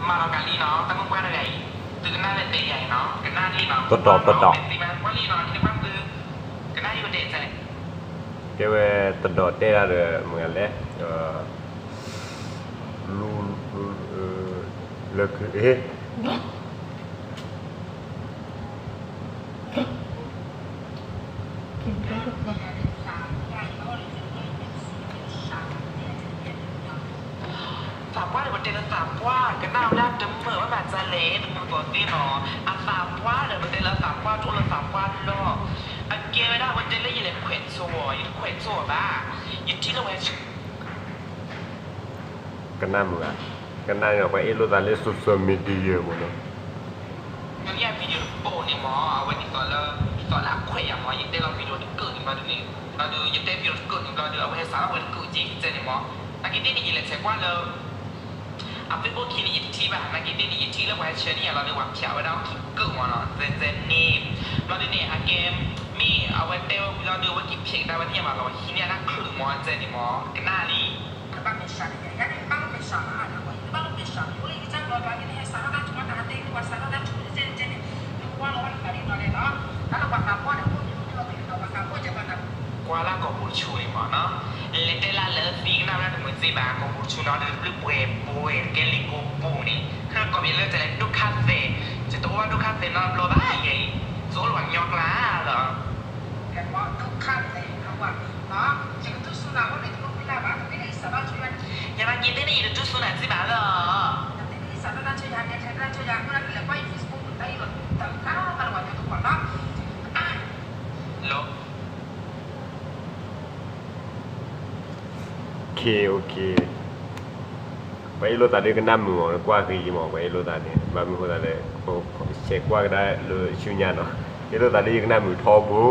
မၤလီၤကလံနီၤ တၢ်မုၢ်ပှၢ်တဂၤအံၤ သုကနၣ်လၢတဲယၤနီၤ ကနၣ်လံနီၤ တဒီးတဒီး ကနၣ်ယၤဝဲတဲ ကဲဝဲတဒီးတဲဒၣ်ဒီးမုၢ်ဂၤလဲၣ် လူ လၢခု သးပှၢ်ဒီးပတဲလၢသးပှၢ် ကနၣ်ဝဲဒၣ်တမုာ်ဝဲဘၣ် တလဲ တမုာ်သီသ့ၣ်နီၤ အသးပှၢ်ဒီးပတဲလၢသးပှၢ် တအိၣ်လၢသးပှၢ်လီၢ် အကဲဝဲဒၣ်ဝဲတဲလၢယလဲၤခွဲးစိ ယတခွဲးစိဘၣ် ယထံၣ်လၢဝဲ ကနၣ်မုာ်ဧါ, ကနၣ်န့ၣ်ပှၤအ့ၣ်လိာ်သးလၢ social media မ့ၢ်နီၤ, မ့ၢ်ယ video တကိးန့ၣ်မ့ၢ် အဝဲဒ်သိးလၢ ဒ်သိးလၢအခွဲးယၤမ့ၢ် ယတဲလီၤ video တကိးန့ၣ်ဘျီဒုန့ၣ် ဘျီဒု ယတဲ video တကိးန့ၣ်ဘျီဒု အဝဲဟဲစးထီၣ်ဝဲတကိးက့ ယတဲန့ၣ်မ့ၢ်, နာ်က့သ့ၣ်န့ၣ် ယလဲၤဆဲးကွၢ်လၢ အ Facebook ခံန့ၣ် ယတထံၣ်ဘၣ်, နာ်က့သ့ၣ်န့ၣ် ယထံၣ်လၢပှၤဟဲဆှၢန့ၢ်ယၤလီၤဒီး ပှၤဖျးဝဲဒၣ်အီၣ်ခံကိးမ့ၢ်နီၤ, သဲသဲန့ၣ် ဘျီဒုန့ၣ် အကဲ မ့ၢ်အဝဲတဲဝဲဝံၤလီၤဒီး အဝဲက့ၤဖျဲးကဒါဝဲသ့ၣ်ညါဘၣ်လီၤ, ဟံးန့ၢ်အတၢ်ချုးမ့ၢ် ယတဲန့ၣ်မ့ၢ် ကနၣ်လံ တဘၣ်မဲာ်ဆှးန့ၣ် ယၤန့ၣ် တဘၣ်လီၤမဲာ်ဆှးဘၣ် နကွၢ် ယတဘၣ်လီၤမဲာ်ဆှးဘၣ် ယအိၣ်လၢယကစၢ်ဘျီဘျီ ယန့ၣ်ဟဲစးထီၣ်တၢ်ထူၣ်တၢ်တၢ်ဟဲတဲ ယကွၢ်စးထီၣ်တၢ်ထူၣ် ယတဲန့ၣ်တဲန့ၣ် ယကွၢ်လီၤဝဲတခါဒ်နီၤလဲၣ်လီၤ, တၢ်လၢပှၤသးပှၢ်န့ၣ် အိၣ်မ့ၢ်အိၣ်မ့ၢ်လီၤ ပှၤသးပှၢ်ကဲပှၤသးပှၢ် ကွၢ်လၢကိာ်ပူၤတဆူန့ၣ်မ့ၢ်နီၤ, လဲၤတဲလၢလၢသံကနၣ်ဝဲဒၣ်တမုာ်သ့ဘၣ် ကိာ်ပူၤတဆူနီၤ ဒုးတဘျုးပှဲၤပှဲၤ တကဲလံာ်ကိာ်ပူၤန့ၣ် ကိးပယီၤလၢတလဲၤဒိၣ်ခါသဲး, ယတအိၣ်ဘၣ်ဒိၣ်ခါသဲးနီတဘျီဘၣ်ယဲအံၤ, ယအိၣ်လၢပှၤကညီကျါလီၤ. ဒိၣ်ခါသဲး ယကတူၢ်စူၤနၤအိၣ်န့ၣ် တလိၣ်ကွံလၢ်ဘၣ် တမ့ၢ်လၢယစးထီၣ်ဆူယၤန့ၣ်, ယနာ်က့သ့ၣ်န့ၣ် ယတတူၢ်စူၤနၤစံးဘၣ်လီၤ. တမ့ၢ်လၢယစးထီၣ်တၢ်ဆူယၤ ဟဲထဲတၢ်ဆူယၤ အဃိန့ၣ် လဲၤကွၢ်ယ Facebook တၢ်အံၤလီၤ တၢ်လီၤဝဲညါတကွီၢ်နီၤ OK OK, ပှၤအ့ၣ်လိာ်သးဒ်ကနၣ်မုာ်မ့ၢ် ကွၢ်ဂ့ၤမ့ၢ် ပှၤအ့ၣ်လိာ်သးန့ၣ် ဘၣ်မနုၤအဃိသတးလဲၣ်, ဆဲးကွၢ်ကဒါလၢဆူညါနီၤ, အ့ၣ်လိာ်သးဒ်ယကနၣ်မုာ်ထီဘိ